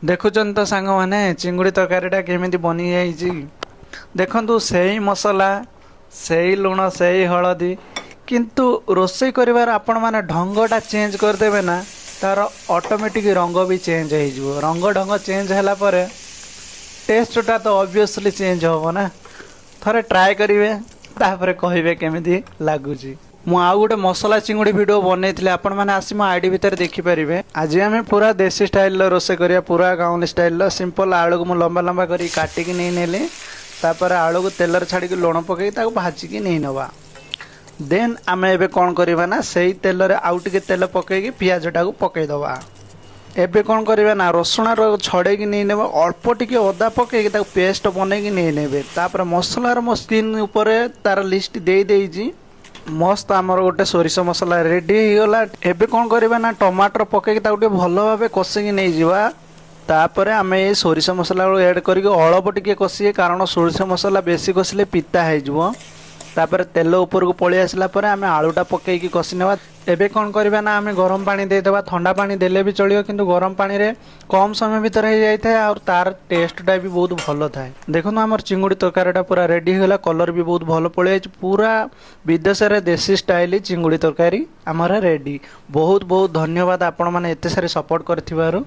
ଦେଖୁଛନ୍ତି ତ ସାଙ୍ଗମାନେ, ଚିଙ୍ଗୁଡ଼ି ତରକାରୀଟା କେମିତି ବନିଯାଇଛି। ଦେଖନ୍ତୁ, ସେଇ ମସଲା, ସେଇ ଲୁଣ, ସେଇ ହଳଦୀ, କିନ୍ତୁ ରୋଷେଇ କରିବାର ଆପଣମାନେ ଢଙ୍ଗଟା ଚେଞ୍ଜ କରିଦେବେ ନା, ତାର ଅଟୋମେଟିକ୍ ରଙ୍ଗ ବି ଚେଞ୍ଜ ହେଇଯିବ। ରଙ୍ଗ ଢଙ୍ଗ ଚେଞ୍ଜ ହେଲା ପରେ ଟେଷ୍ଟଟା ତ ଅବଭିୟସଲି ଚେଞ୍ଜ ହେବ ନା। ଥରେ ଟ୍ରାଏ କରିବେ, ତାପରେ କହିବେ କେମିତି ଲାଗୁଛି। ମୁଁ ଆଉ ଗୋଟେ ମସଲା ଚିଙ୍ଗୁଡ଼ି ଭିଡ଼ିଓ ବନେଇଥିଲି, ଆପଣମାନେ ଆସି ମୋ ଆଇଡି ଭିତରେ ଦେଖିପାରିବେ। ଆଜି ଆମେ ପୁରା ଦେଶୀ ଷ୍ଟାଇଲର ରୋଷେଇ କରିବା, ପୁରା ଗାଉଁଲି ଷ୍ଟାଇଲର। ସିମ୍ପଲ୍ ଆଳୁକୁ ମୁଁ ଲମ୍ବା ଲମ୍ବା କରିକି କାଟିକି ନେଇ ନେଲି। ତାପରେ ଆଳୁକୁ ତେଲରେ ଛାଡ଼ିକି ଲୁଣ ପକେଇକି ତାକୁ ଭାଜିକି ନେଇ ନେବା। ଦେନ୍ ଆମେ ଏବେ କ'ଣ କରିବା ନା, ସେଇ ତେଲରେ ଆଉ ଟିକେ ତେଲ ପକେଇକି ପିଆଜଟାକୁ ପକେଇଦେବା। ଏବେ କ'ଣ କରିବା ନା, ରସୁଣର ଛଡ଼େଇକି ନେଇ ନେବେ, ଅଳ୍ପ ଟିକେ ଅଦା ପକେଇକି ତାକୁ ପେଷ୍ଟ ବନେଇକି ନେଇ ନେବେ। ତାପରେ ମସଲାର ମୋ ସ୍କ୍ରିନ୍ ଉପରେ ତାର ଲିଷ୍ଟ ଦେଇ ଦେଇଛି। ମସ୍ତ ଆମର ଗୋଟେ ସୋରିଷ ମସଲା ରେଡ଼ି ହେଇଗଲା। ଏବେ କ'ଣ କରିବା ନା, ଟମାଟର ପକେଇକି ତାକୁ ଟିକେ ଭଲ ଭାବେ କଷିକି ନେଇଯିବା। ତାପରେ ଆମେ ଏଇ ସୋରିଷ ମସଲାକୁ ଏଡ଼୍ କରିକି ଅଳ୍ପ ଟିକେ କଷିବେ, କାରଣ ସୋରିଷ ମସଲା ବେଶୀ କଷିଲେ ପିତା ହେଇଯିବ। ତାପରେ ତେଲ ଉପରକୁ ପଳେଇ ଆସିଲା ପରେ ଆମେ ଆଳୁଟା ପକେଇକି କଷି ନେବା। ଏବେ କ'ଣ କରିବା ନା, ଆମେ ଗରମ ପାଣି ଦେଇଦେବା। ଥଣ୍ଡା ପାଣି ଦେଲେ ବି ଚଳିବ, କିନ୍ତୁ ଗରମ ପାଣିରେ କମ୍ ସମୟ ଭିତରେ ହେଇଯାଇଥାଏ ଆଉ ତାର ଟେଷ୍ଟଟା ବି ବହୁତ ଭଲ ଥାଏ। ଦେଖନ୍ତୁ, ଆମର ଚିଙ୍ଗୁଡ଼ି ତରକାରୀଟା ପୁରା ରେଡ଼ି ହେଇଗଲା। କଲର୍ ବି ବହୁତ ଭଲ ପଳେଇ ଯାଇଛି। ପୁରା ବିଦେଶରେ ଦେଶୀ ଷ୍ଟାଇଲ ଚିଙ୍ଗୁଡ଼ି ତରକାରୀ ଆମର ରେଡ଼ି। ବହୁତ ବହୁତ ଧନ୍ୟବାଦ ଆପଣମାନେ ଏତେ ସାରି ସପୋର୍ଟ କରିଥିବାରୁ।